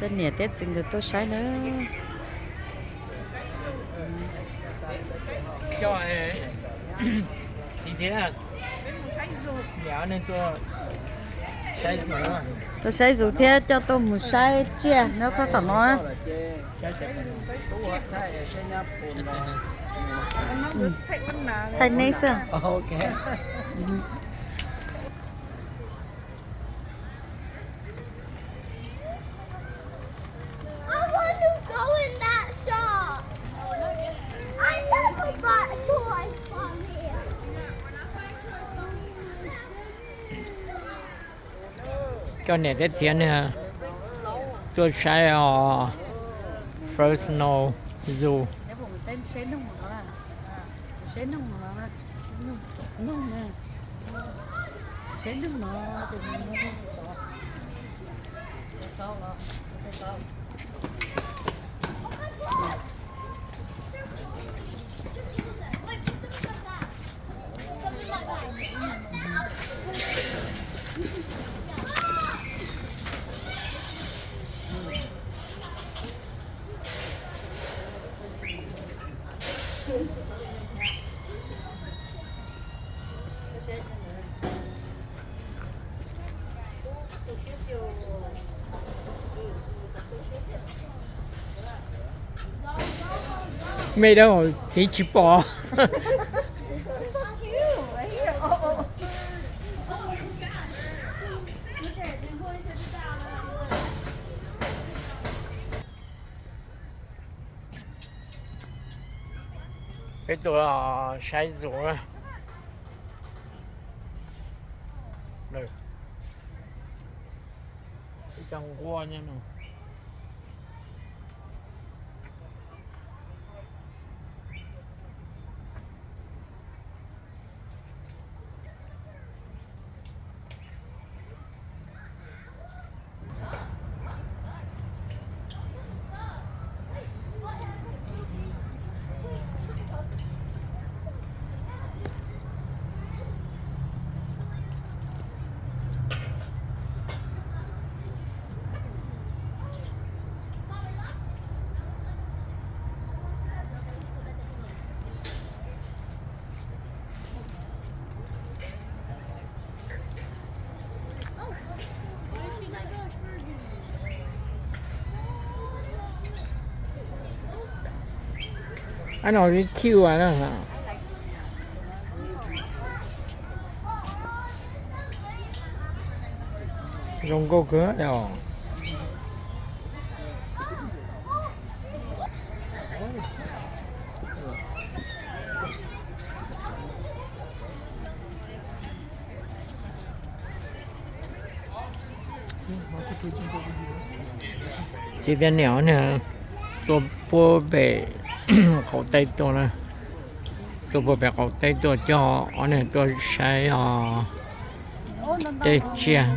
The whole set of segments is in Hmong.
Niam thiab txiv nkawd tuaj saib na. Coj txiv thiab niam tuaj saib zus thiab coj tuaj mus saib tsiaj nyob txog tom no. Thaij neb xwb. I want to go in that shop. I never bought a toy from here. Coj niam thiab txiv nws tuaj saib os, Fresno Zoo. Mej dab txiv tsis pom. Peb tuaj saib zus. Ib co nquab nyob no. Ab, no cute na. Zoo nkauj kawg os. Txiv thiab niam ob niag tuaj puag pem qaum teb tuaj na. Tuaj puag pem qaum teb tuaj coj ob niag tuaj saib os. Tej tsiaj.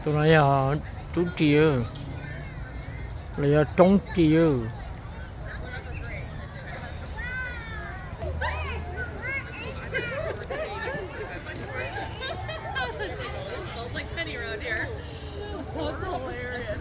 Tus no yog roob ris los yog roob ris.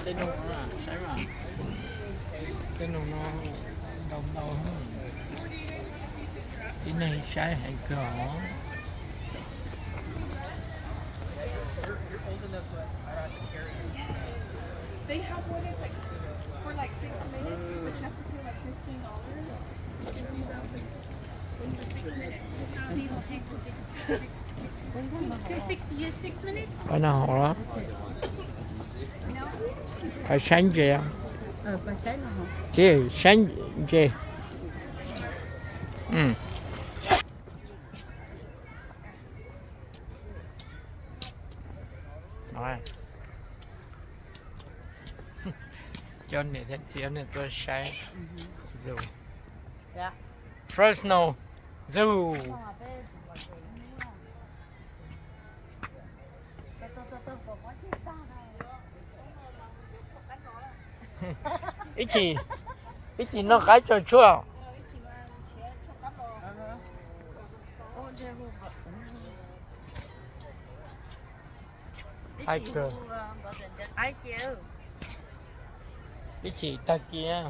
Tej noog no, saib mas, tej noog no ntau ntau. Tib neeg saib heev kawg os. They have one that's like for like six minutes, but you have to pay like fifteen dollars. When you do six minutes. How do you pay for six, six, six, six, six minutes? Qhov no hov, qhov saib ntses, ces saib ntses. Coj niam thiab txiv nej tuaj saib zoo. Fresno Zoo. Ib chim, ib chim noj qaib tsau tshuaj. Hais tias ib chim tag kis.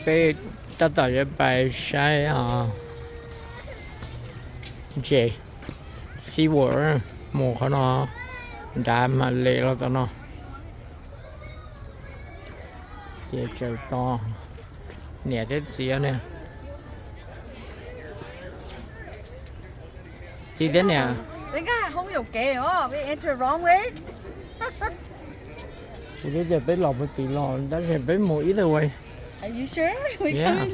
Peb tab tom yuav pais saib os, ntses SeaWorld, mus qhov no nrad mam li los tom no. Ces tsaws to, niam thiab txiv ne. Txiv thiab niam. Ven acá, không hiểu kể hả? Ven enter wrong way. Kuv twb tias peb los puag tid los tab sis peb mus either way. Are you sure? Yeah.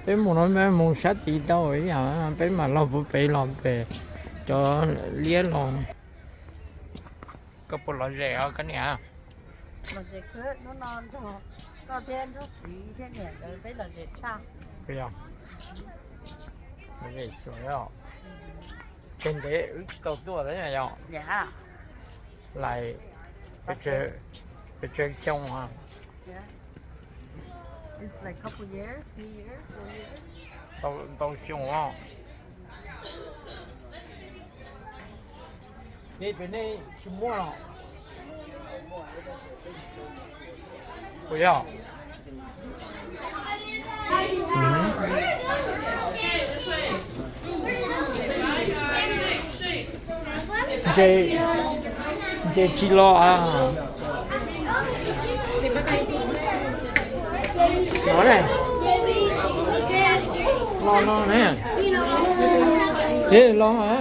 Peb mus no mus sab tid tau ib yam, peb mam los puag pem los pem cov liab los. Koj puas lom zem os koj niam? Lom zem kawg, hnub no nrog koj thiab nrog txiv thiab niam nkawd peb lom zem tshaj. Lom zem xwb os. Tseg ntev wb tsis tau tuaj thiab yom. Lais pes tsawg xyoo os. Ntau xyoo os. Nej pem nej tsis muaj los? Puas yog? Ntses, ntses tsis los a. Los ne. Los no ne. Ces los a.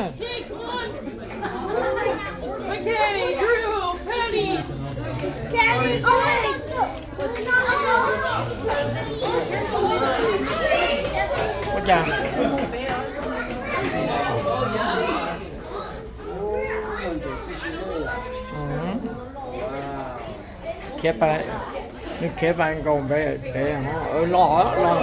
Ua cas? Khiav pais, nws khiav pais nkaus pem pem, los los.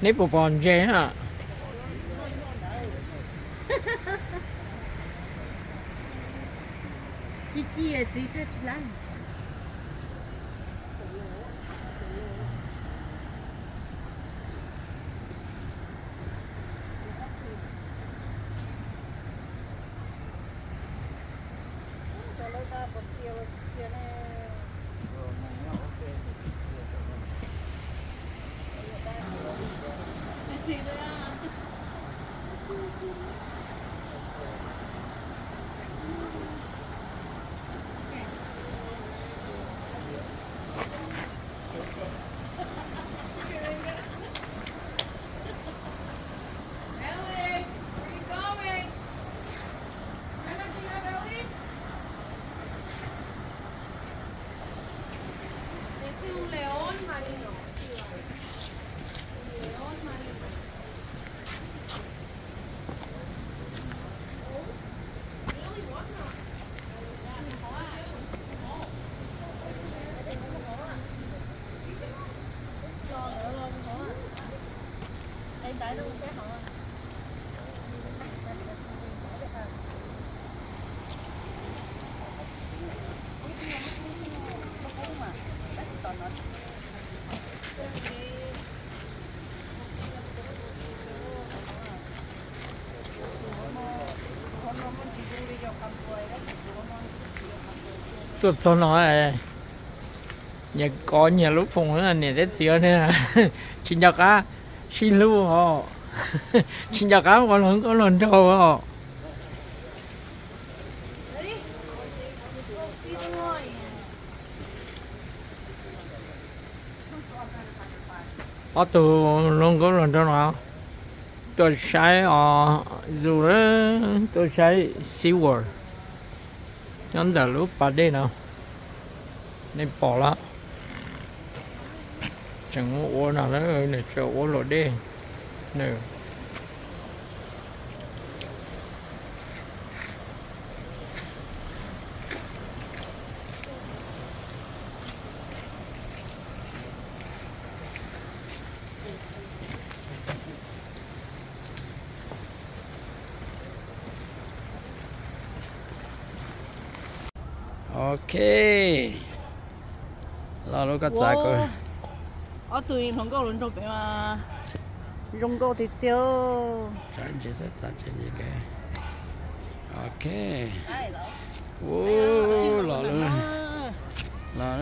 Neb puas pom ntses na? Ci ci txiv tuaj tsis lab. Ellie, where you going? Nana, do you have Ellie? Es un león marino. Un león marino. Oh, you only want one. Tuaj txog no, nyias kov nyias lub foos, niam thiab txiv ne, tsis nco qab sib hlub os, tsis nco qab ua hluas nkauj hluas nraug os. Ob tug hluas nkauj hluas nraug no tuaj saib os, zoo, tuaj saib SeaWorld nyob ntawm lub pas dej no, nej pom lawm. Tseem ua no, nws tseem ua luam dej nws. Ok, los lub koj txav kuv. Ob tug hluas nkauj hluas nraug pem mas zoo nkauj tiag tiag. Ok, los, los,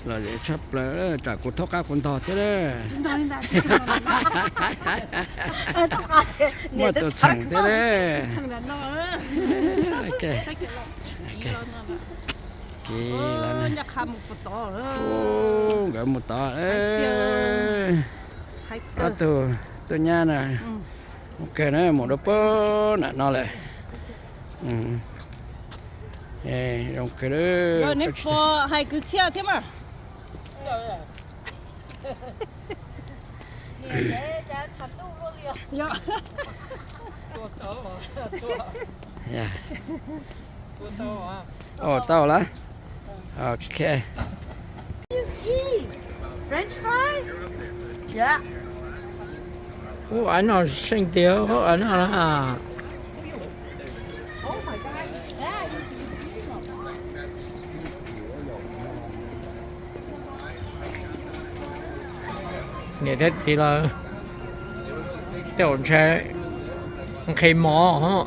los liam tshaj plaws, tsam kuv thaub qab kuv ntog thiab. Muaj tus txheem thiab. Nkawd mus tod. Ob tug tuaj nyab na, mus kawg na, mus rau pem nram no lawm. Zoo kawg. Neb puas hais kwv txhiaj thiab mas? Ua tau lawm. Ok. French fries? Yeah. Ub, av no seej tiag, av no na. Niam thiab txiv lawv tej zaum ntshai nqhis mov,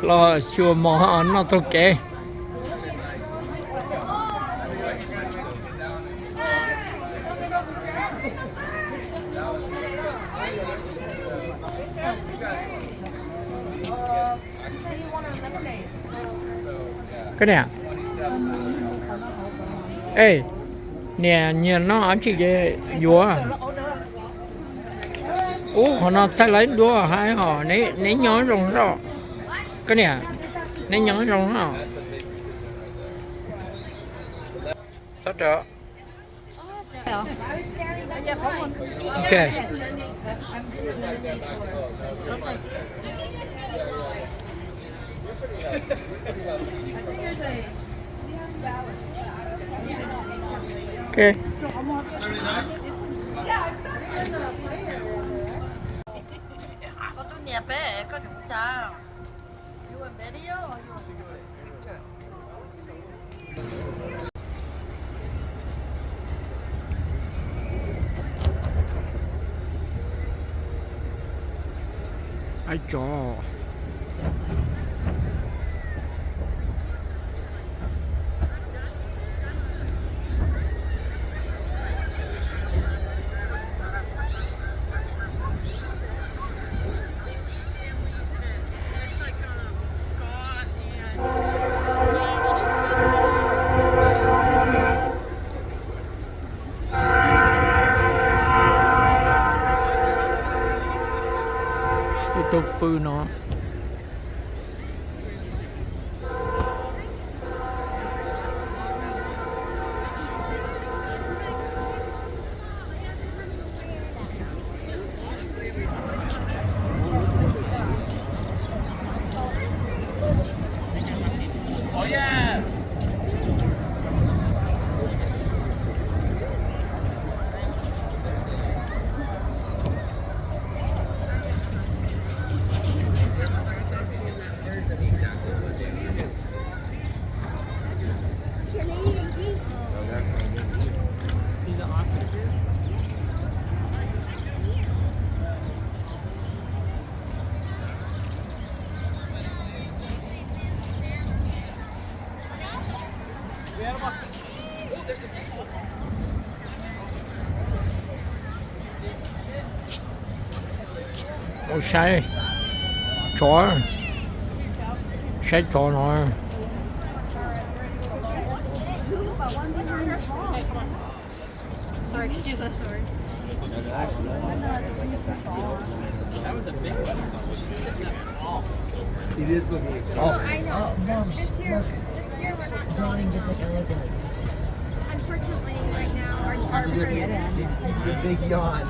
los xyuas mov noj taug kev. Koj niam, es, niam nyiam noj dab tsi ces yuav. Ub, qhov no thaij lawv duab hais os, neb nyob zoo zoj. Koj niam, neb nyob zoo zoj. Ok. Ok. Aib tsov. Ib tug pw no. Ua saib tsov, saib tsov no. Sorry, excuse us. It is looking exciting. Oh, I know. This year, this year we're not going. Yawning just like everything. Unfortunately, right now, our, our, he's a big yawn.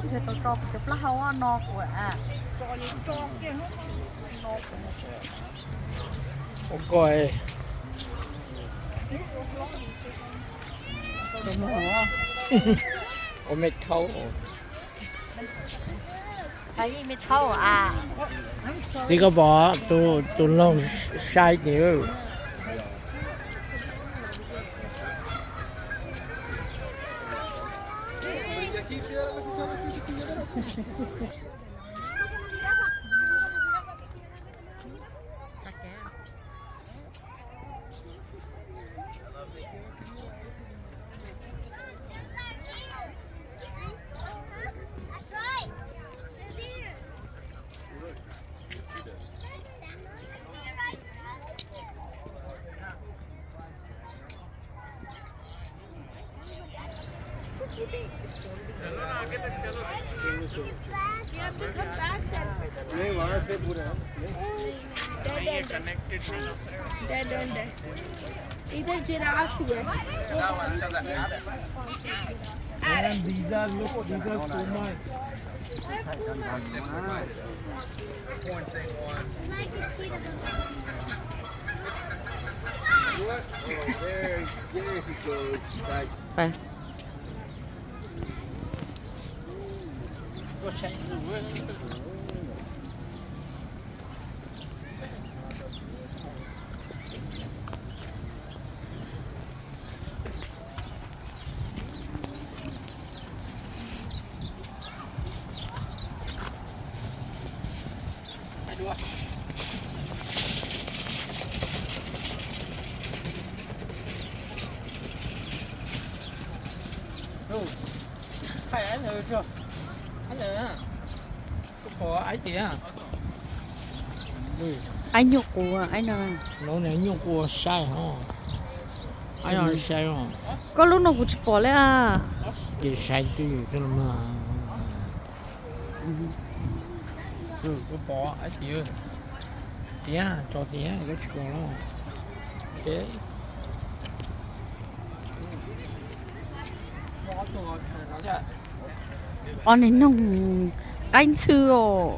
Ntshe tau tso kuv cov plaub hau no kuv a. Ua koj, ua me thaub. Txiv, koj pom tus loog sai tiag. You have to come back then for the नहीं, वहाँ से पूरा है। Dead end. Dead end है। इधर जिराफ ही है। Man, these guys look, these guys so nice. What? Oh, there, there he goes. Right. Aib nyuj quas, aib no. Nyuj quas sai ho. Aib no sai ho. Koj lub no kuv tsis pom li a. Ces sai twj ywm xwb los mas. Koj pom aib tiag. Tiag, tso tiag, koj tsis pom los. Ob niag noog qaib ntxhw os.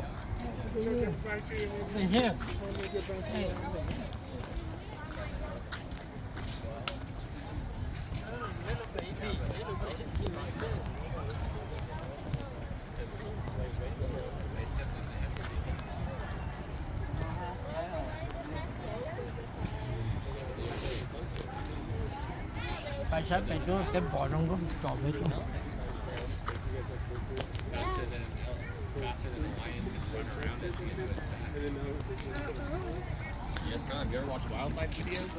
Sab pem tub tej pom zoo nkauj tsom pem tub. Yes, huh? Have you ever watched wildlife videos?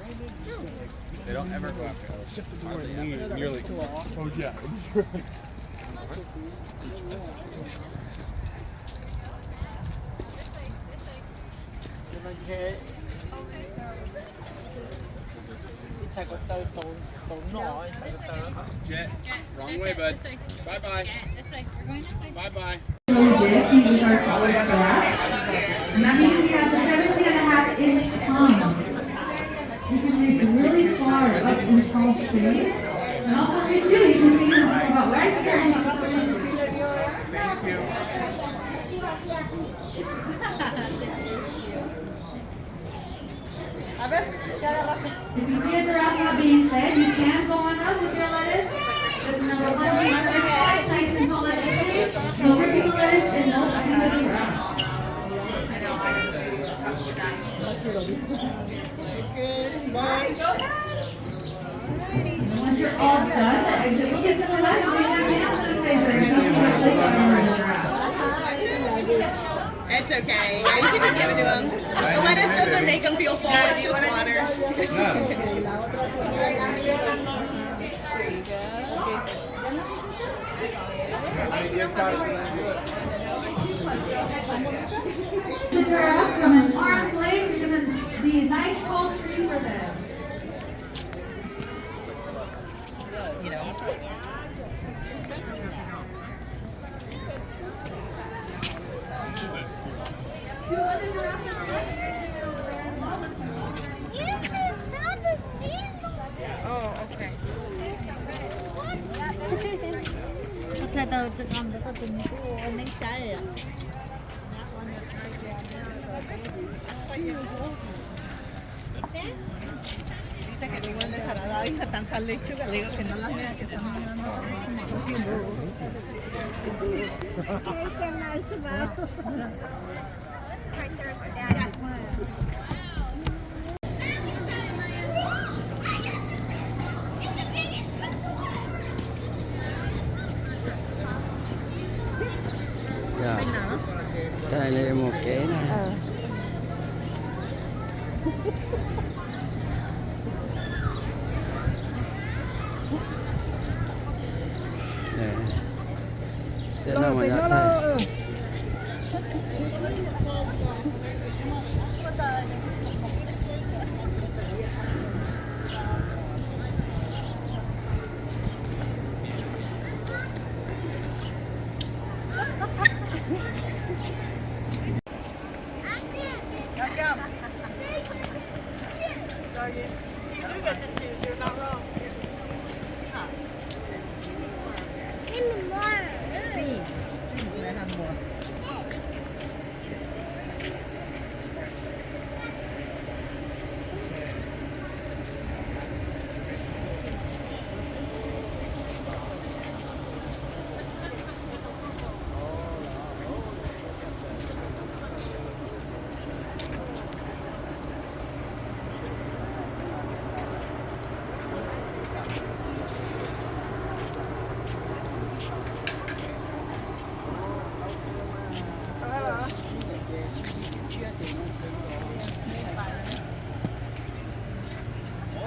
They don't ever go after elephants. Nearly. Oh, yeah. Jet, wrong way, bud. Bye bye. Bye bye. This, he was our college class. And that means he has a seventeen and a half inch palm. He can reach really far up in tall trees. And also, he too, he can see about right here. If you see a giraffe not being fed, you can go on up with your lettuce. Just remember, one, one, nice and solid entry. No ripping the lettuce and no ripping the giraffe. Once you're all done, the exit will be to the left. Bring your hand to the face or your hand to the face. It's okay. Yeah, you can just give it to him. The lettuce doesn't make him feel full. It's just water. From an arm's length, you're gonna be a nice tall tree for them. Oh, okay. Thaij tau tus no, tus no kuj ua neeb saib. Yog, tag li mus kev na. Tej no mas yog tag.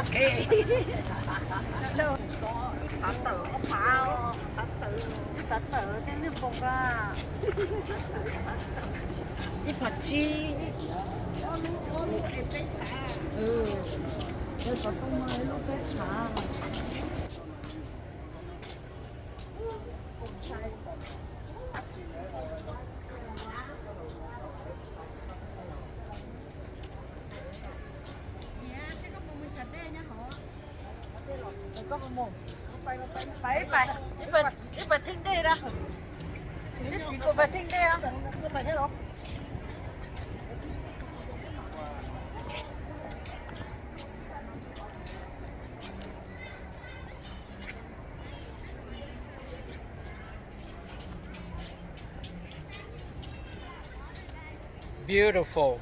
Ok. Tav tawm ob phav, tav tawm, tav tawm tej neeg pom a. Ib phav tsib. Xov tooj no ib lub peb phav. Ib pab theej dej na. Ib txiv kuv pab theej dej os. Beautiful.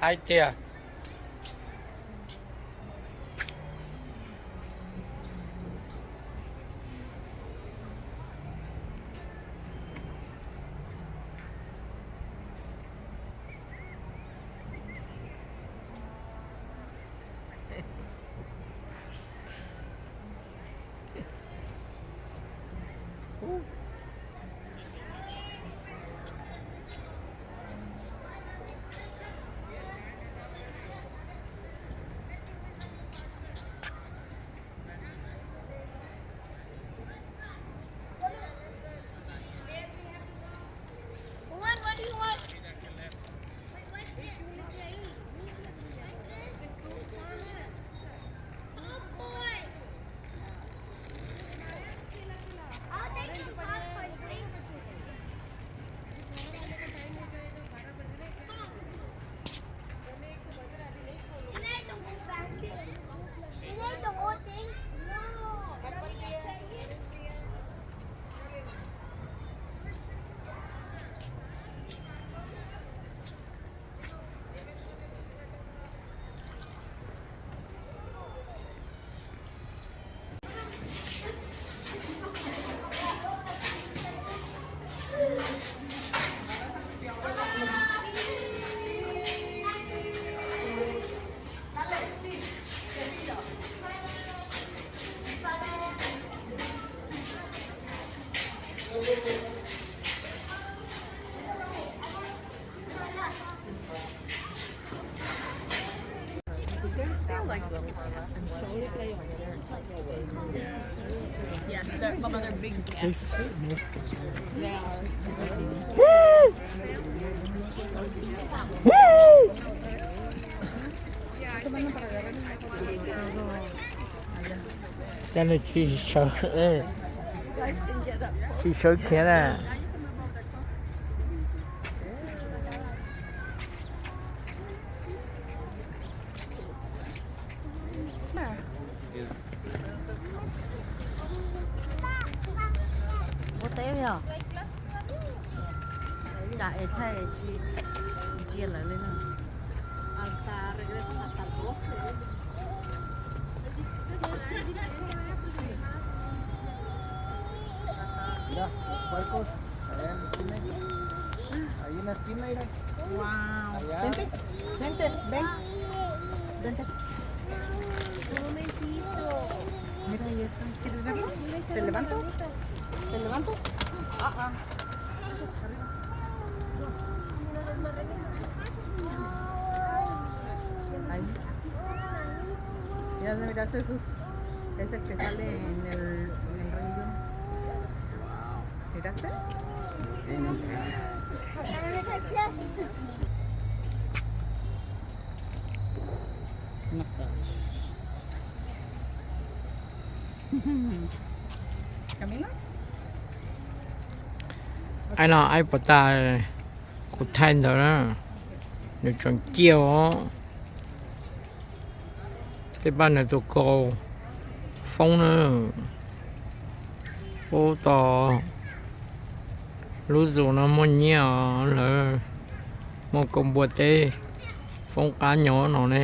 Hais tias Juan, what do you want? I'll take some popcorn, please. You need the whole basket. You need the whole thing. No. Yeah, they're one of their big guests. They are. Cov no tsis sawv, tsis sawv khiav na. Ua teb yog cas es thaij tsis ntsia lawv li na. Mira, los puercos. Allá en la esquina. Ahí en la esquina, mira. Wow. Allá. Vente, vente, ven. Vente. Un momentito. Mira, ahí está. ¿Quieres verlo? ¿Te levanto? ¿Te levanto? Ah, ah. Ahí. Ya miraste esos, ese que sale en el, en el río. ¿Miraste? Massage. ¿Caminas? Aib no aib puas tas kuv thaij ntawd na, nws tseem ciaj os. Tej paj nws tus kaus foob na. Ub, tos lub zos no muaj nyiaj os, lawv muaj kaus npua teb foob qab nyob no ne.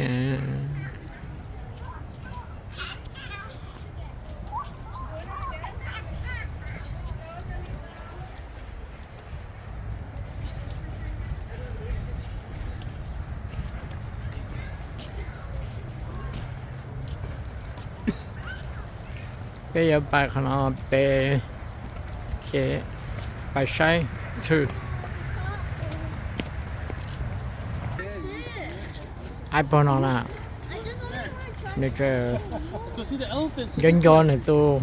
Peb yuav pais qhov no pem, ces pais saib ntxhw. Aib pog no na, nws tseem nco nco nws tus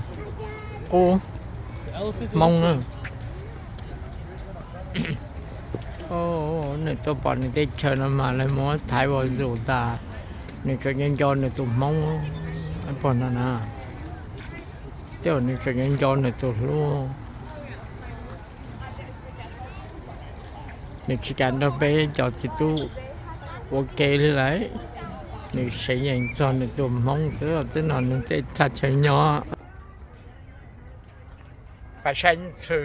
qub hmoob na. Nws tuaj pom nws teb chaws no mas lawv muab thaiv ua zos tas, nws tseem nco nco nws tus hmoob. Aib pog no na, tej zaum nws tseem nco nco nws tus hlub. Nws tsis kam nrog peb cov txiv tub ua ke li lawm. Nws seev yees txog nws tus hmoob xwb, twb no nws tej thaj chaw nyob. Pais saib ntxhw.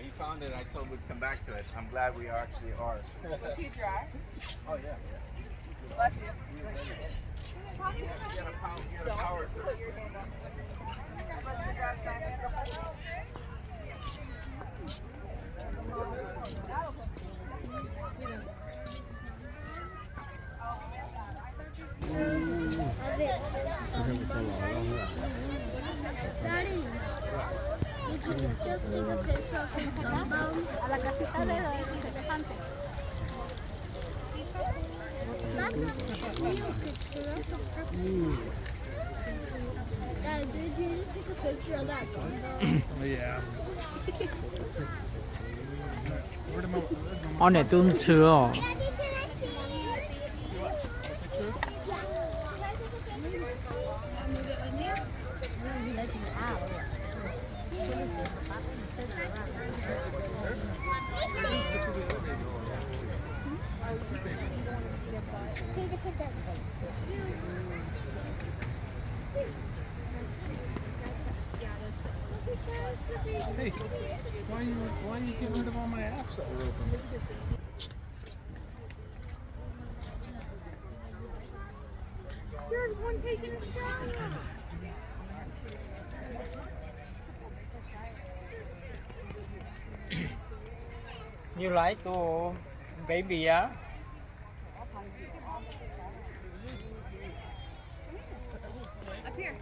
He found it. I told him we'd come back to it. I'm glad we actually are. Was he dry? Oh, yeah. Bless you. You gotta, you gotta power, you gotta power through. Daddy, would you just take a picture of his compound? That's a real picture. That's a perfect one. Dad, did you just take a picture of that compound? Yeah. Ob niam tub ntxhw os. Hey, why you, why you getting rid of all my apps that were open? There's one taking a shower. You like to baby, yeah? Up here.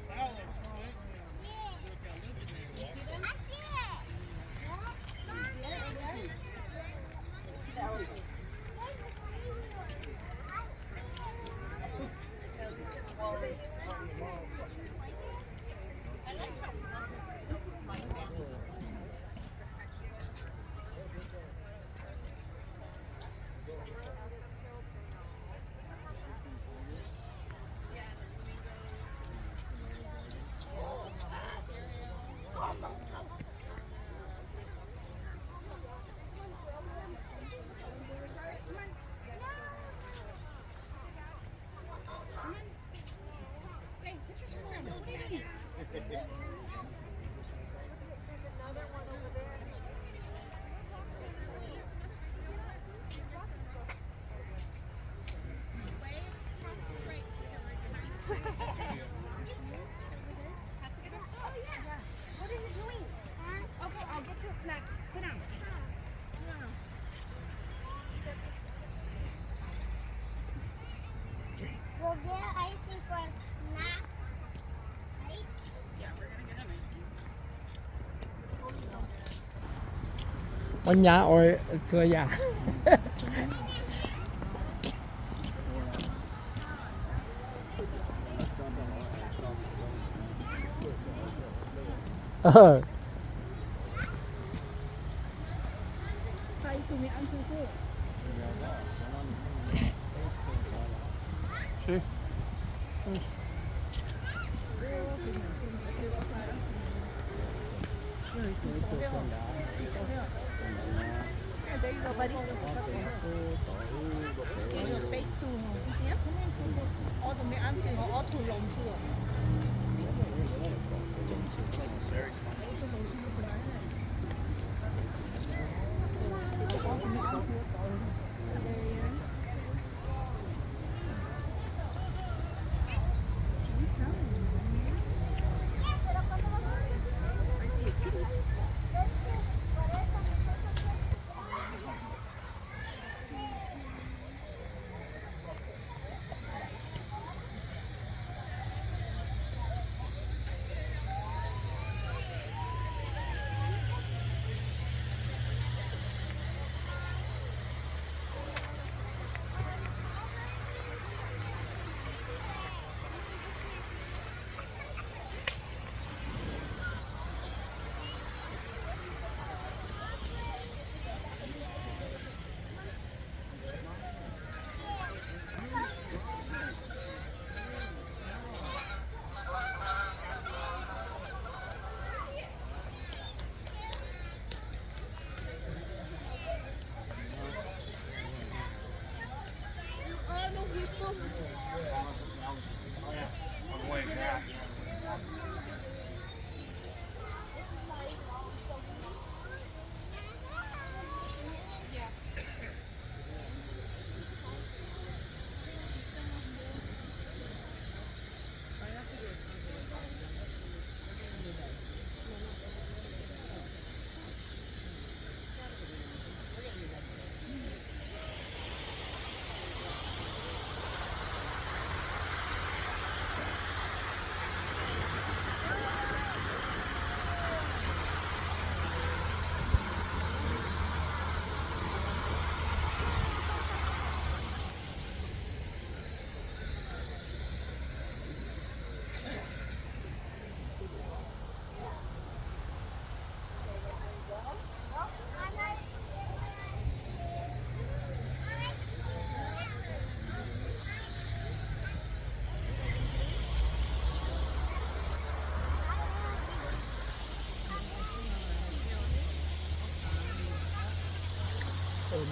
What are you doing? Okay, I'll get you a snack. Sit down. We'll get ice cream for a snack. Ua nyab ua txhua yam.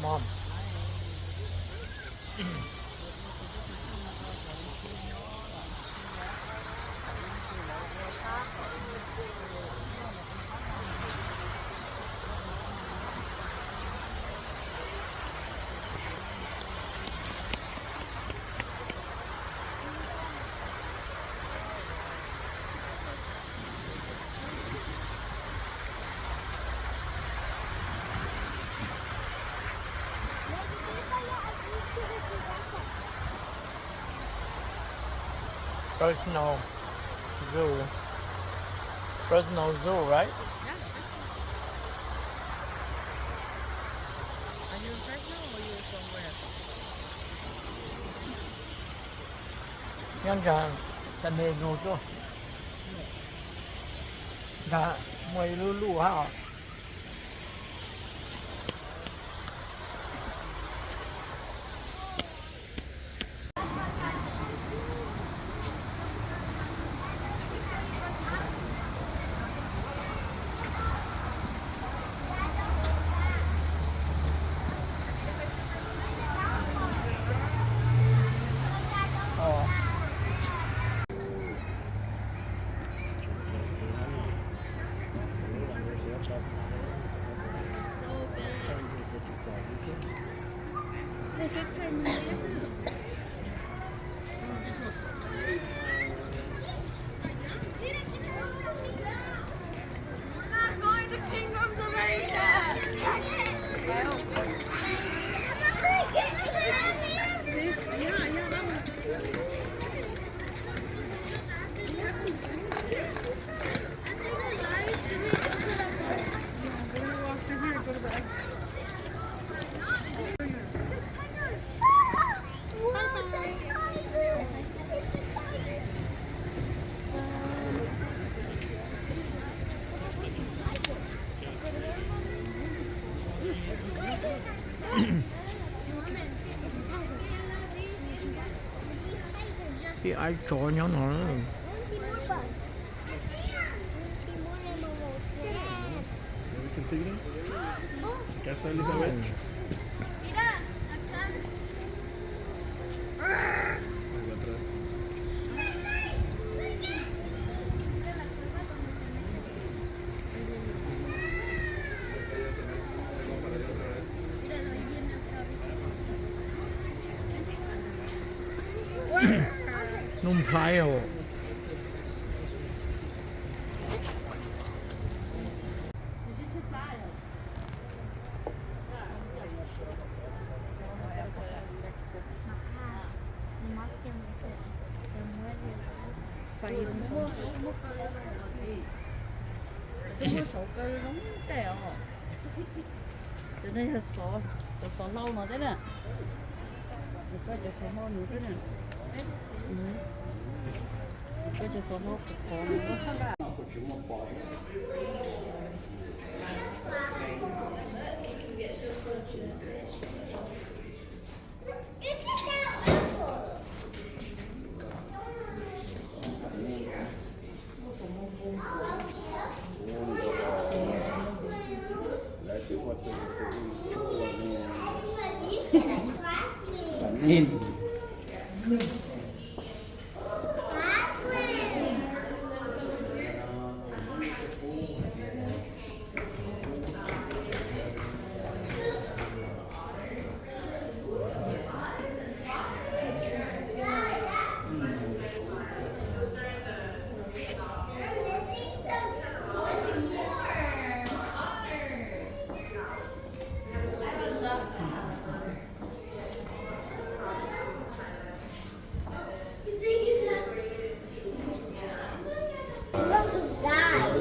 Mom. Fresno Zoo. Fresno Zoo, right? Yeah, Fresno. Are you in Fresno or you from where? Nyob nram San Diego tuaj. Nram muaj ib lub luj hab os. Ib aib tsov nyob no. Can I start, Elizabeth? Mira, acá. Voy atrás. Noj nplhaib os. Cov no yog cov xov hlau no thiab na. Cov xov hlau no thiab na. Cov xov hlau qhov no.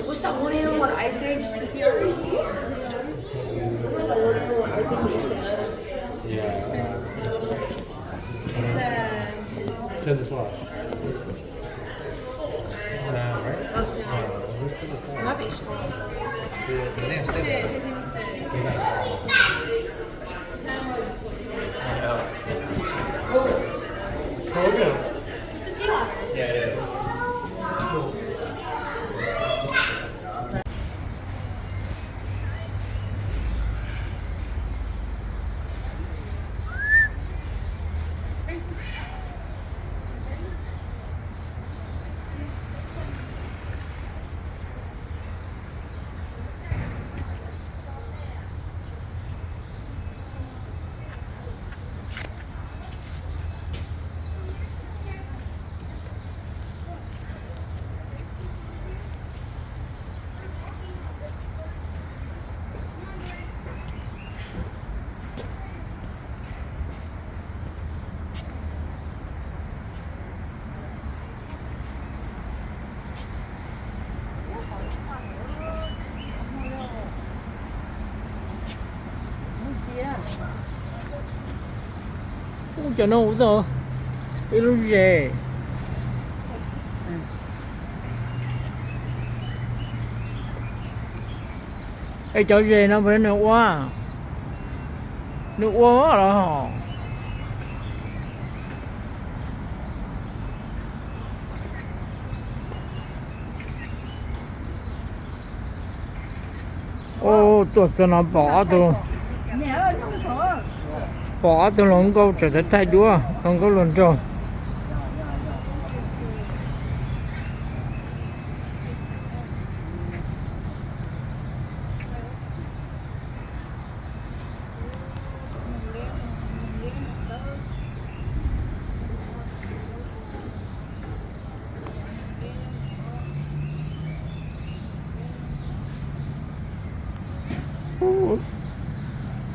What's that one animal on Ice Age? Is he already here? What's the one animal on Ice Age that eats the nuts? Yeah. It's, uh, Send this off. Uh, right? Uh, who sent this off? Might be Squirrel. Sid. His name's Sid. Sid. His name is Sid. He got Squirrel. Oh, yeah. It's a sea otter. Yeah, it is. Cool. Ub, cov no ub tau ib lub zes. Es cov zes no puas nws ua, nws ua los hos. Ub, tuaj txog no pom ob tug, pom ob tug hluas nkauj tseem thaij thaij duab, hluas nkauj hluas nraug.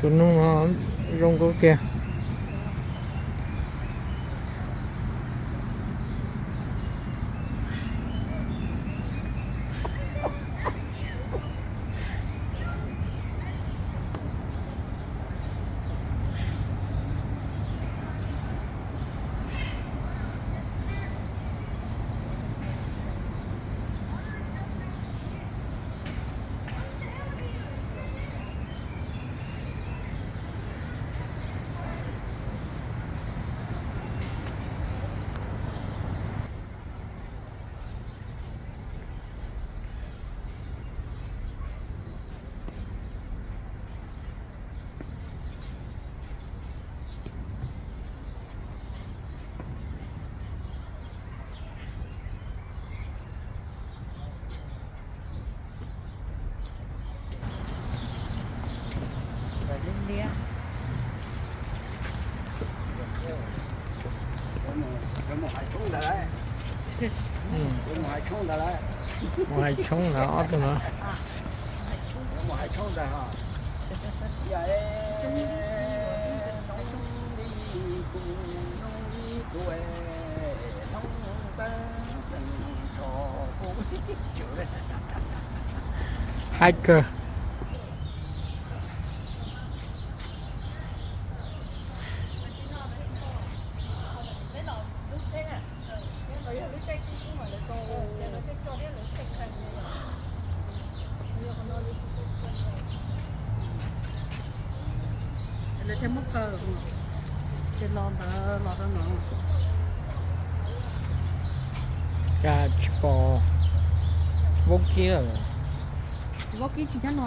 Tus nug no zoo nkauj tiag. Mus hais tshoob ntawd ob tug no. Haib kawg. Lawv thiaj muab kaw, ces los ntawd los rau no. Cas tsis pom vaub kib lawm. Vaub kib tsis nyob no.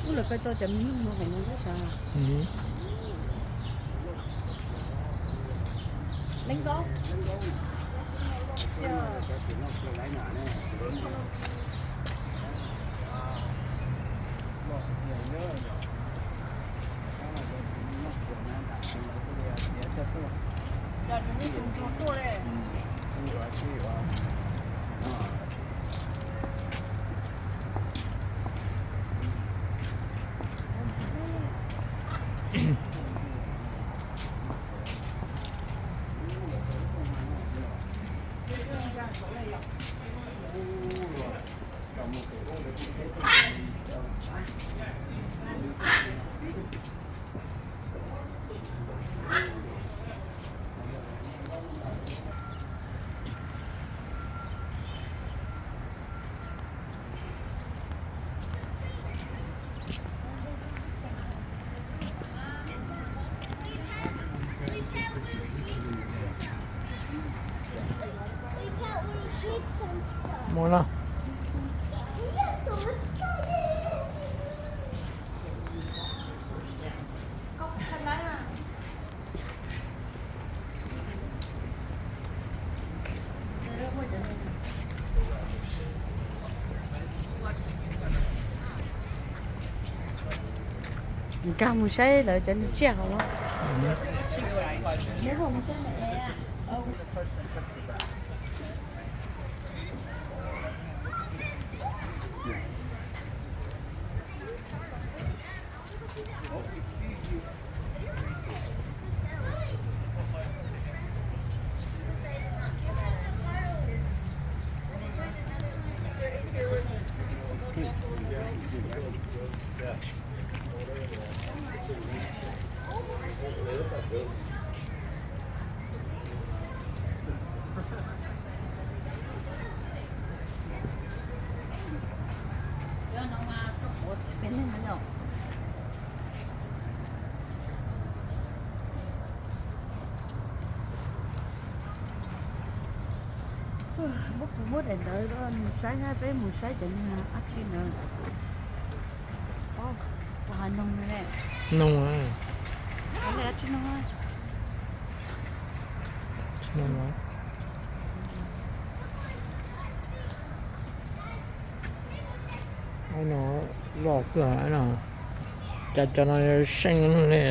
Ub, lawv kaw tau cov me nyuj no hauv no xwb sas. Mus no. Nkag mus saib lawv cov niag tsiaj hauv no. Muab kuv muab daim ntawv mus saib na, peb mus saib cov niag dab tsi ntawd. Kuv hais noog ne. Noog. Dab tsi noog? Dab tsi noog? No loj kawg no. Cas cov no seej li.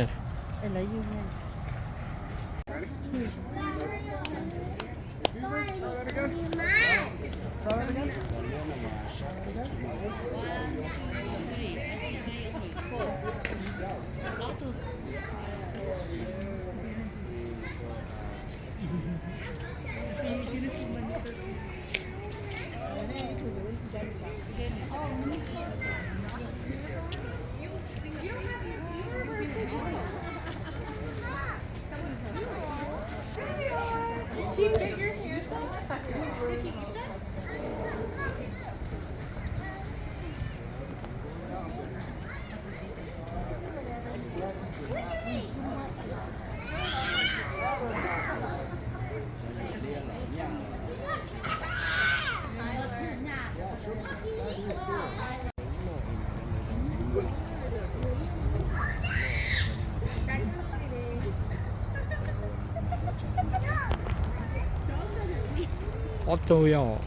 Ob tug yog.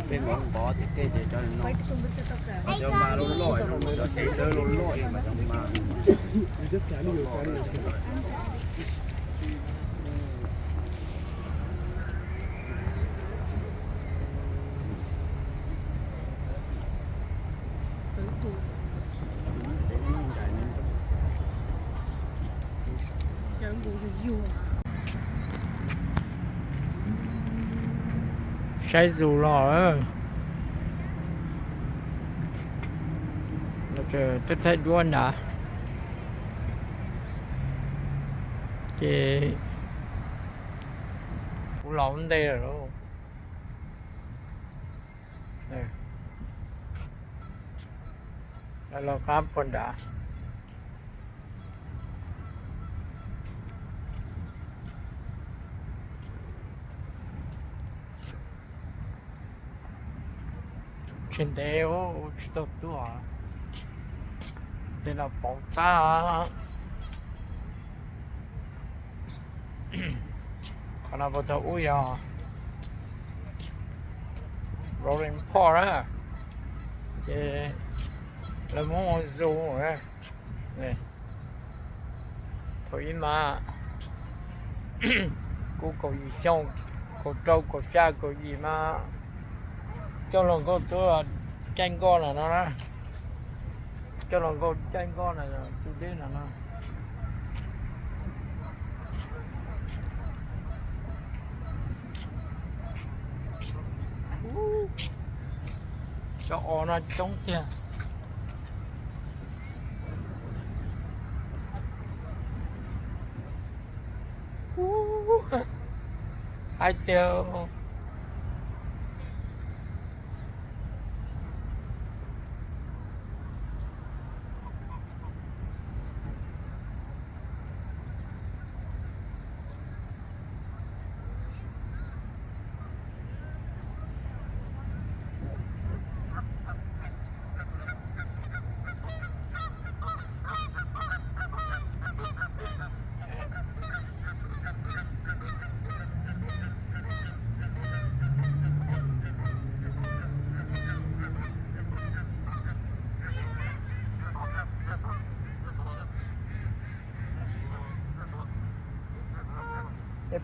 Peb mus pov tim tej ces cov no, cov mas loj loj, cov dej dawb loj loj mas cov mas. Saib zus los, thaij duab nrad. Ces kuv los ua ntej lawm. Los qab puag nrad. Tsis ntev, tsis tau tuaj. Tej no pauv tag. Qhov no puag thaum ub yog Roaring Park na, ces lawv muab ua zoo. Thaum ub mas kuv kaum yim xyoo, kaum rau kaum xya kaum yim mas coj hluas nkauj tuaj caij nkoj no no na. Coj hluas nkauj caij nkoj no tu deb no no. Cov os no coob tiag. Hais tias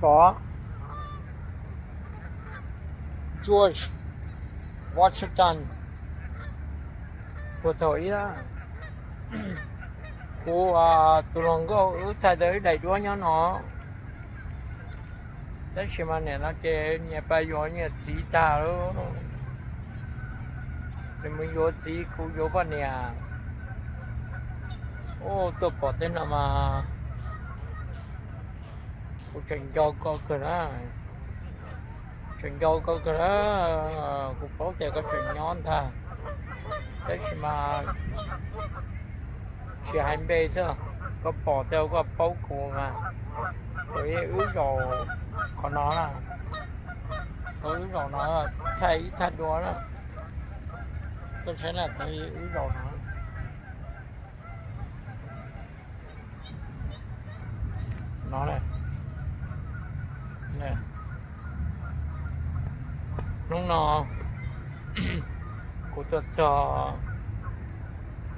Pom George Washington puag thaum ub. Kuv tus hluas nkauj wb thaij tau ib daim duab nyob no. Tab sis mas nim no ces niam pab yuav niam txiv tag lawm. Nws mus yuav txiv, kuv yuav poj niam. Tuaj pom tej no mas kuv tseem nco koj kawg na, tseem nco koj kawg na. Kuv paub tias koj tseem nyob ntag, tab sis mas tsis hais npe xwb, koj pom tej koj paub kuv mas. Kuv wb zaum qhov no na, kuv wb zaum no, thaj ib thaj dua na, koj saib na, kuv wb zaum no. No, hnub no kuv tuaj txog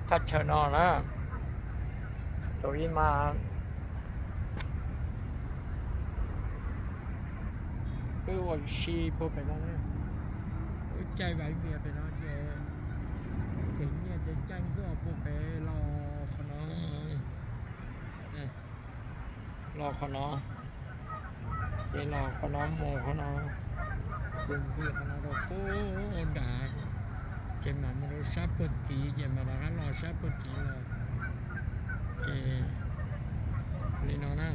thaj chaw no na, tus ib mas wb ua si puag pem no, wb caij vais vias pem no ces, ces nyiaj ces caij nkuaj puag pem los qhov no, los qhov no, ces los qhov no mus qhov no, mus nti qhov no rau puag nrad, ces mam mus rau sab puag tid ces mam rov qab los sab puag tid los, ces li no na.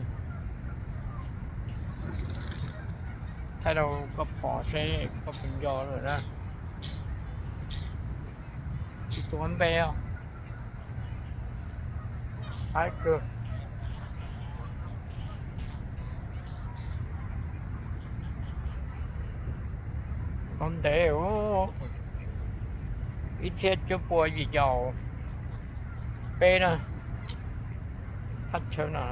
Thaij rau koj pom seb koj puas nco lawm na. Tsis tuav npe os. Tau ntev, ib txhiab cuaj pua yim caum peb na, thaj chaw no.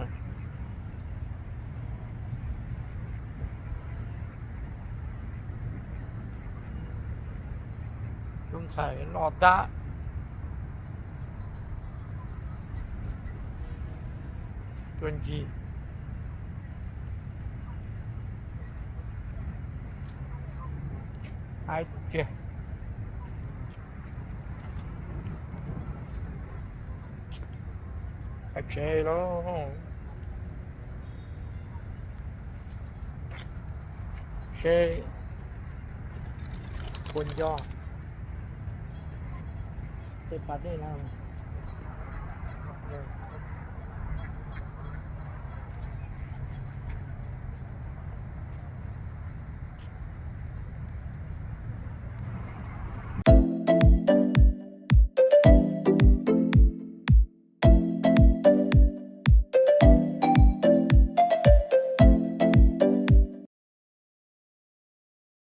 Tub ntxhais loj tag, tuaj ncig. Haib tiag. Pais tsev lauj. Seb puas nco tej pas dej no.